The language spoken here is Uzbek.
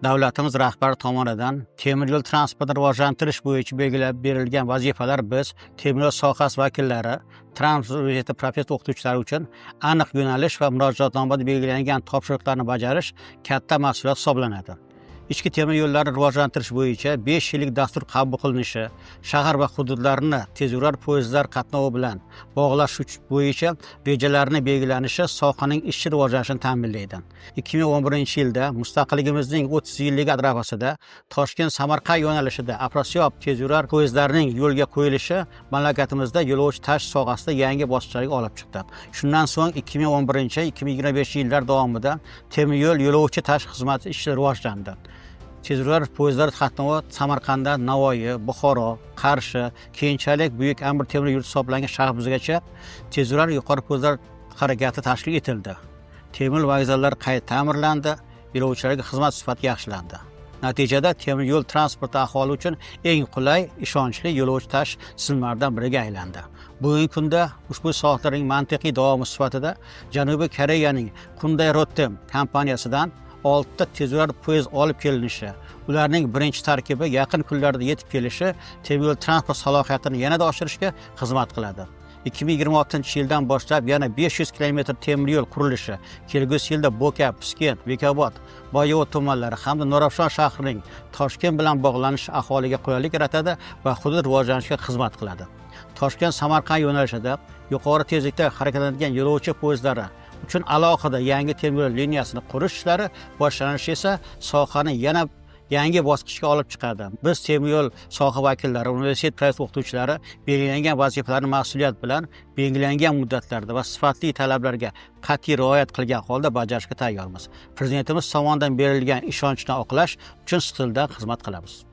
Davlatimiz rahbari tomonidan temir yo'l transportini rivojlantirish bo'yicha belgilab berilgan vazifalar biz, temir yo'l sohasi vakillari, transport universiteti professor o'qituvchilari uchun aniq yo'nalish va murojaatnomada belgilangan topshiriqlarni bajarish katta mas'uliyat hisoblanadi. Ichki temir yo'llarni rivojlantirish bo'yicha 5 yillik dastur qabul qilinishi, shahar va hududlarni tezyurar poyezdlar qatnovi bilan bog'lash bo'yicha rejalarni belgilanishi sohaning izchil rivojlanishini ta'minlaydi. 2011-yilda mustaqilligimizning 30 yilligi arafasida Toshkent Samarqand yo'nalishida Afrosiyob tezyurar poyezdlarining yo'lga qo'yilishi mamlakatimizda yo'lovchi tashish sohasida yangi bosqichlarga olib chiqdi. Shundan so'ng 2011-2025 yillar davomida temir yo'l yo'lovchi tashish xizmati izchil rivojlandi. Tezyurar poyezdlar qatnovi Samarqanddan Navoiy, Buxoro, Qarshi, keyinchalik Buyuk Amir Temur yurti hisoblangan shahrimizgacha tezyurar yuqori poyezdlar harakati tashkil etildi. Temir vokzallar qayta ta'mirlandi, yo'lovchilarga xizmat sifati yaxshilandi. Natijada temir yo'l transporti aholi uchun eng qulay, ishonchli yo'lovchi tashish tizimlaridan biriga aylandi. Bugungi kunda ushbu sohalarning mantiqiy davomi sifatida Janubiy Koreyaning Hyundai Rotem kompaniyasidan 6 ta tezyurar poyezd olib kelinishi, ularning birinchi tarkibi yaqin kunlarda yetib kelishi temir yo'l transport salohiyatini yanada oshirishga xizmat qiladi. 2026-yildan boshlab yana 500 kilometr temir yo'l qurilishi, kelgusi yilda Bo'ka, Piskent, Bekobod, Boyovut tumanlari hamda Nurafshon shahrining Toshkent bilan bog'lanishi aholiga qulaylik yaratadi va hudud rivojlanishiga xizmat qiladi. Toshkent Samarqand yo'nalishida yuqori tezlikda harakatlanadigan yo'lovchi poyezdlari uchun alohida yangi temir yo'l liniyasini qurish ishlari boshlanishi esa sohani yana yangi bosqichga olib chiqadi. Biz, temir yo'l soha vakillari, universitet professor o'qituvchilari belgilangan vazifalarni mas'uliyat bilan, belgilangan muddatlarda va sifatli talablarga qat'iy rioya qilgan holda bajarishga tayyormiz. Prezidentimiz tomonidan berilgan ishonchni oqlash uchun sidqidildan xizmat qilamiz.